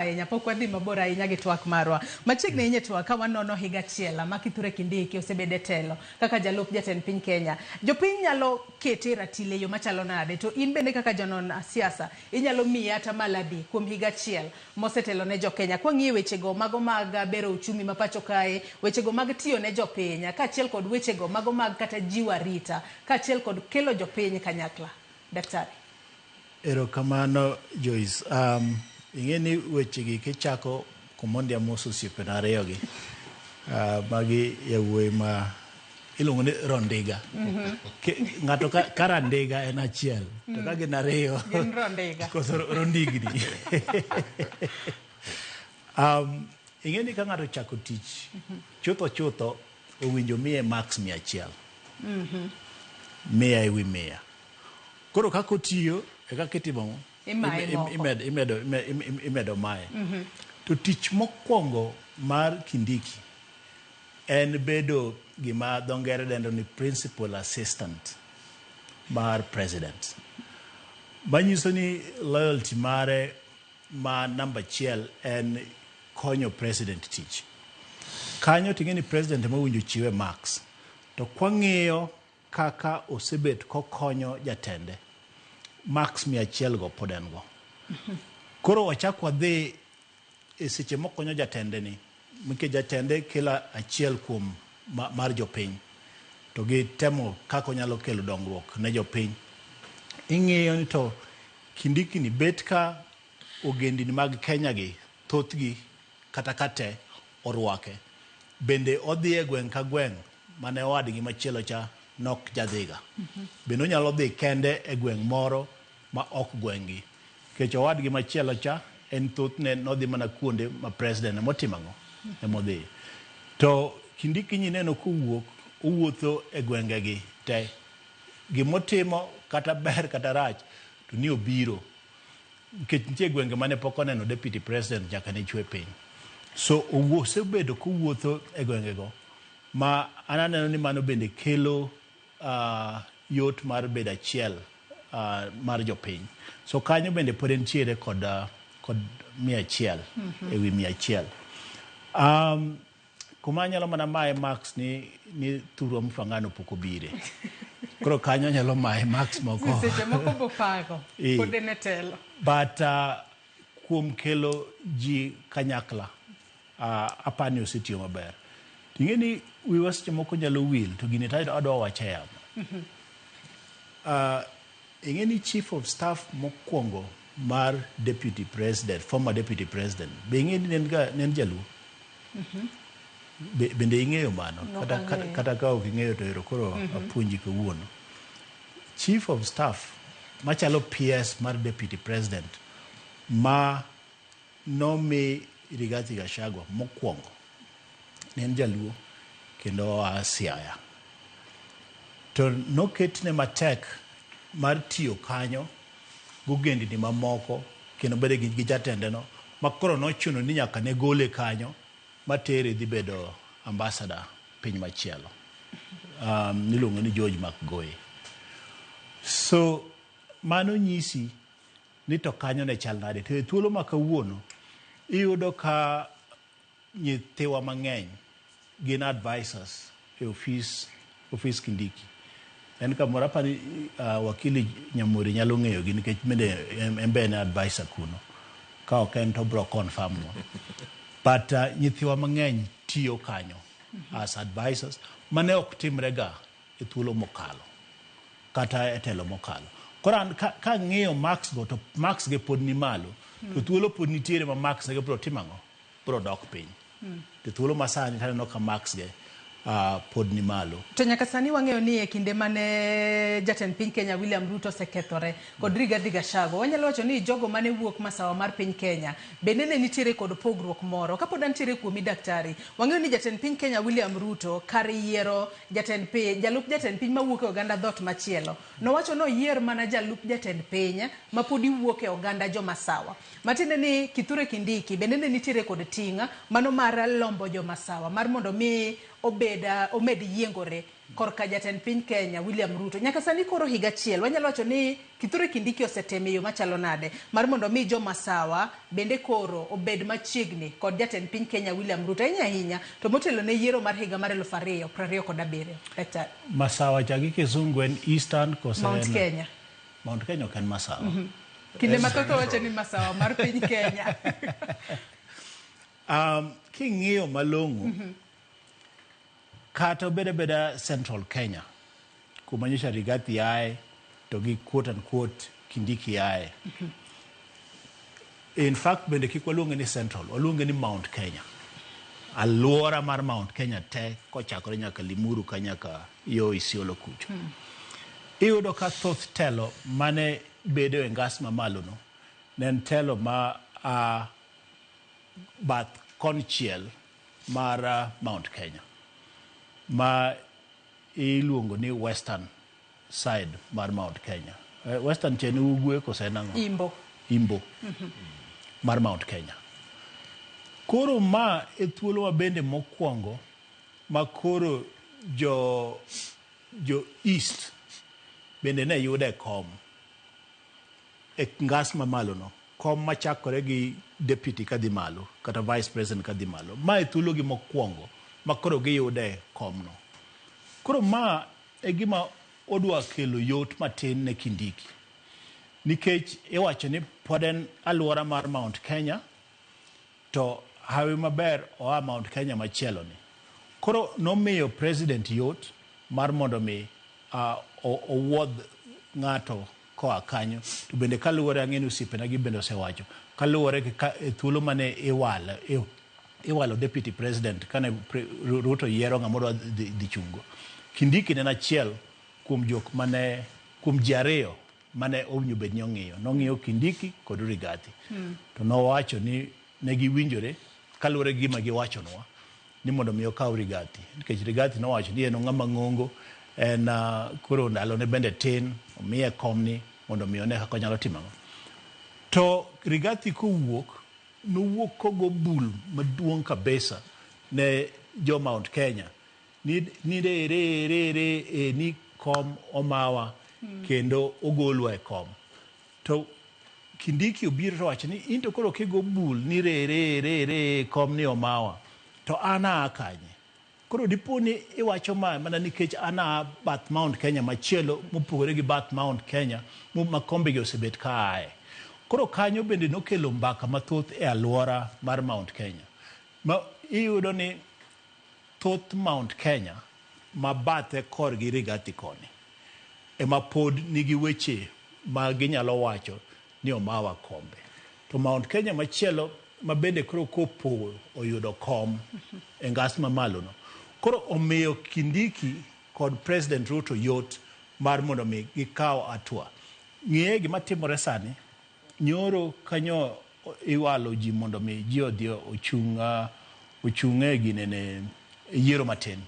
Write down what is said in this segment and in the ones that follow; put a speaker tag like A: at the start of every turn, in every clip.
A: Ahinya pok wadhi mabor ahinya gi twak marwa. Machiegni ahinya e twak ka wanono higa achiel ma Kithure Kindiki osebedo e telo kaka jalup jatend piny Kenya. Jopiny nyalo kete e ratil e yo machalo nade? To in bende kaka janon siasa inyalo miye atamalo adi kuom higa achiel mosetelo ne jo Kenya? Kwang'iyo wechego mago mag bero uchumi ma pacho kae, wechego mag tiyo ne jopiny, kaachiel kod wechego mago mag kata jiwo arita, kaachiel kod kelo jopiny kanyakla. Daktari.
B: Erokamano Joyce. Ing'e ni wechegi kichako kumondi amos osiepena ariyogi. Magi yawuoyi ma iluongo ni rondiga. Ng'ato ka randiga en achiel, to ka gin ariyo
A: Gin rondiga.
B: Koso rondigni. Ing'e ni ka ng'ato ochako tich, chutho chutho owinjo miye marks 100. 100 ewi 100. Koro kaka otiyo e kaka itimo ang'o?
A: Imaye moko.
B: Imedo maye. To tich mokwongo mar Kindiki en bedo gima dho ngere dendo ni principal assistant mar president. Manyiso ni loyalty mare ma namba achiel en konyo president tich. Kanyo ting'e ni president ema owinjo chiwe marks. To kwang'iyo kaka osebet kokonyo jatende, marks 100 go pod en go. Koro wachak wadhi e seche mokonyo jatende ni, nikech jatende kelo achiel kuom mar jopiny, to gi temo kaka onyalo kelo dongruok ne jopiny. Ing'iyo ni to Kindiki ni bet ka ogendini mag Kenya gi thothgi kata ka te orwake. Bende odhi e gweng' ka gweng' mane owadgi machielo cha nok jadhiga. Bende onyalo dhi kende e gweng' moro ma ok gweng'gi. Nikech owadgi machielo cha en thothne nodhi mana kuonde ma president emotimo ang'o? Emodhiye. To Kindiki nyineno kowuok, owuotho e gwengegi te. Gimotimo kata ber kata rach to ni obiro. Nikech nitie gwenge mane pok oneno deputy president nyaka ne chwe piny. So osebedo kowuotho e gwengego ma an aneno ni mano bende kelo yot mar bedo achiel mar jopiny. So kanyo bende pod entiere kod 100 ewi 100. Kuma anyalo mana maye marks ni thurwa Mfangano pok obire. Koro kanyo anyalo maye marks moko.
A: Seche moko bopago, pod en e telo.
B: But kuom kelo ji kanyakla, apani osetiyo maber. Ing'e ni wiwa seche moko nyalo wil to gini to adwa wache yamo. Ing'e ni chief of staff mokwongo mar deputy president, former deputy president, be ing'e ni ne en jaluo? Bende ing'eyo mano? Kata ka ok ing'eyo to ero koro apuonji kawuono. Chief of staff machalo PS mar deputy president ma nomi Rigathi Gachagua mokwongo ne en jaluo kendo oa Siaya. To noketne matek mar tiyo kanyo gogendni mamoko kendo bede gi jatende no ma koro nochuno ni nyaka ne gole kanyo matere dhi bedo ambassador piny machielo. Niluongo ni George McGoey. So mano nyisi ni to kanyo ne chal nade. To e thuolo ma kawuono iyudo ka nyithiwa mang'eny gin advisors e ofis Kindiki. En kamoro apani wakili Nyamori nyalo ng'eyo gi nikech bende en be en advisor kuno. Ka ok en to obro confirm nwa. But nyithiwa mang'eny tiyo kanyo as advisors mane ok timre ga e thuolo mokalo kata e telo mokalo. Koro an ka ang'iyo marks go to marks ge pod ni malo to thuolo pod nitiere ma marks ge bro timo ang'o? Bro dok piny. To thuolo masani to aneno ka marks ge pod ni malo.
A: To nyaka sani wang'eyo ni e kinde mane jatend piny Kenya William Ruto osekethore kod Rigathi Gachagua, wanyalo wacho ni jogo mane wuok masawa mar piny Kenya bende ne nitiere kod pogruok moro. Kapod antiere kuomi daktari, wang'eyo ni jatend piny Kenya William Ruto kar yiero jatend piny, jalup jatend piny mawuok e oganda dhot machielo, nowacho ni oyier mana jalup jatend piny mapodi wuok e oganda jomasawa. Matiende ni Kithure Kindiki bende ne nitiere kod ting' mano mar lombo jomasawa mar mondo mi obed omed yiengore. korka jatend piny Kenya William Ruto. Nyaka sani koro higa achiel, wanyalo wacho ni Kithure Kindiki osetemo e yo machalo nade mar mondo mi jo Masawa bende koro obed machiegni kod jatend piny Kenya William Ruto ahinya ahinya to motelo ne yiero mar higa mar 2027. Daktari.
B: Masawa cha gi Kizungu en Eastern kose
A: Mount
B: en
A: Kenya.
B: Mount Kenya ok en Masawa.
A: Kinde mathoth owacho ni Masawa mar piny Kenya.
B: King'iyo malong'o kata obed abeda Central Kenya kuma nyocha Rigathi ae to gi quote unquote Kindiki ae. In fact bende kik waluonge ni Central, waluonge ni Mount Kenya. Alwora mar Mount Kenya te kochakore nyaka Limuru ka nyaka yo Isiolo kucho. Iyudo ka thoth telo mane bedo e ngas mamalo no ne en telo ma a bath konchiel mar Mount Kenya ma iluongo ni Western side mar Mount Kenya. Western cha en ugwe kose en ang'o?
A: Imbo.
B: Imbo mar Mount Kenya. Koro ma e thuolo ma bende mokwongo ma koro jo East bende ne yude kom e ngas mamalo no, kom machakore gi deputy kadhi malo kata vice president kadhi malo. Ma e thuolo gi mokwongo ma koro giyude kom no. Koro ma e gima odwa kelo yot matin ne Kindiki. Nikech iwacho ni pod en alwora mar Mount Kenya to hawi maber oa Mount Kenya machielo ni. Koro nomiyo president yot mar mondo mi owuodh ng'ato koa kanyo. To bende kaluwore ang'e ni osiepena gi bende osewacho kaluwore gi ka, e thuolo mane iwalo deputy president kane Ruto yiero ng'ama odwa dhi chungo. Kindiki ne en achiel kuom jok mane kuom ji ariyo mane owinjo bed ni ong'iyo. Nong'iyo Kindiki kod Rigathi. To nowacho ni ne giwinjore kaluwore gi gima giwachonwa ni mondo mi okaw Rigathi. Nikech Rigathi nowacho ni en ng'ama ng'ongo en koro ndalone bende tin, omiye komni mondo mi one kaka onyalo timo ang'o. To Rigathi kowuok, nowuok kogo bul maduong' kabisa ne jo Mount Kenya ni re re re re e ni kom omawa kendo ogolwa e kom. To Kindiki obiro to wacho ni in to koro kigo bul ni re re re re kom ni omawa to an aa kanye? Koro dipo ni iwacho ma mana nikech an aa bath Mount Kenya machielo mopogore gi bath Mount Kenya ma kombe gi osebet ka ae. Koro kanyo bende nokelo mbaka mathoth e alwora mar Mount Kenya. Ma iyudo ni thoth Mount Kenya ma bathe korgi Rigathi koni ema pod nigi weche ma ginyalo wacho ni omawa kombe. To Mount Kenya machielo ma bende koro kopo oyudo kom e ngas mamalo no. Koro omiyo Kindiki kod President Ruto yot mar mondo mi gikaw hatua. Ng'iye gima timore sani, nyoro kanyo iwalo ji mondo mi ji odhi ochung' e ginene yiero matin.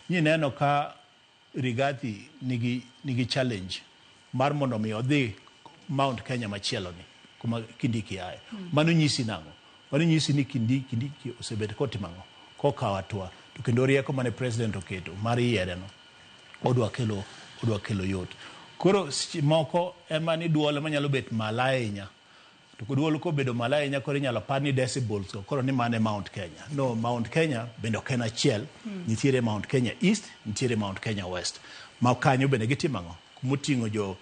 B: Nineno ka Rigathi nigi challenge mar mondo mi odhi Mount Kenya machielo ni kuma Kindiki ae. Mano nyisi nang'o? Mano nyisi ni Kindiki osebet kotimo ang'o? Kokawo hatua. To kendo rieko mane president oketo mar yiere no odwa kelo yot. Koro seche moko ema ni duol ema nyalo bet malo ahinya. To duol kobedo malo ahinya koro inyalo par ni decibels go koro ni mano e Mount Kenya. No, Mount Kenya bende ok en achiel. Nitiere Mount Kenya East, nitiere Mount Kenya West. Ma kanyo bende gitimo ang'o? Kumoting'o jo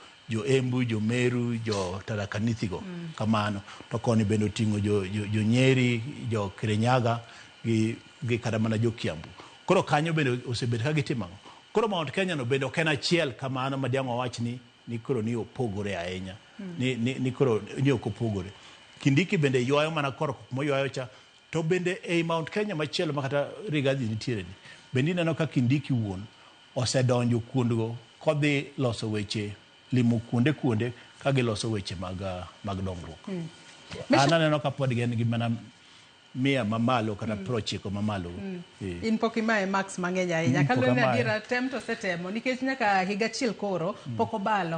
B: Embu, jo Meru, jo Tharaka Nithi go. Kamano. To koni bende oting'o jo Nyeri, jo Kirinyaga gi kata mana jo Kiambu. Koro kanyo bende osebet ka gitimo ang'o? Koro Mount Kenya no bende ok en achiel kamano ma diang' wawach ni koro ni opogore ahinya. Ni koro ni ok opogore. Kindiki bende ywayo mana korka moywayo cha to bende ei Mount Kenya machielo ma kata Rigathi nitiere ni bende ineno ka Kindiki wuon osedonjo kuondgo kodhi loso weche limo kuonde ka giloso weche mag dongruok. An aneno ka pod gin gi mana 100 mamalo kata 90 mamalo.
A: In pok imaye marks mang'eny ahinya.
B: Pok
A: Kaluwore ni
B: amaye.
A: adiera tem to osetemo nikech nyaka higa achiel koro pok obalo.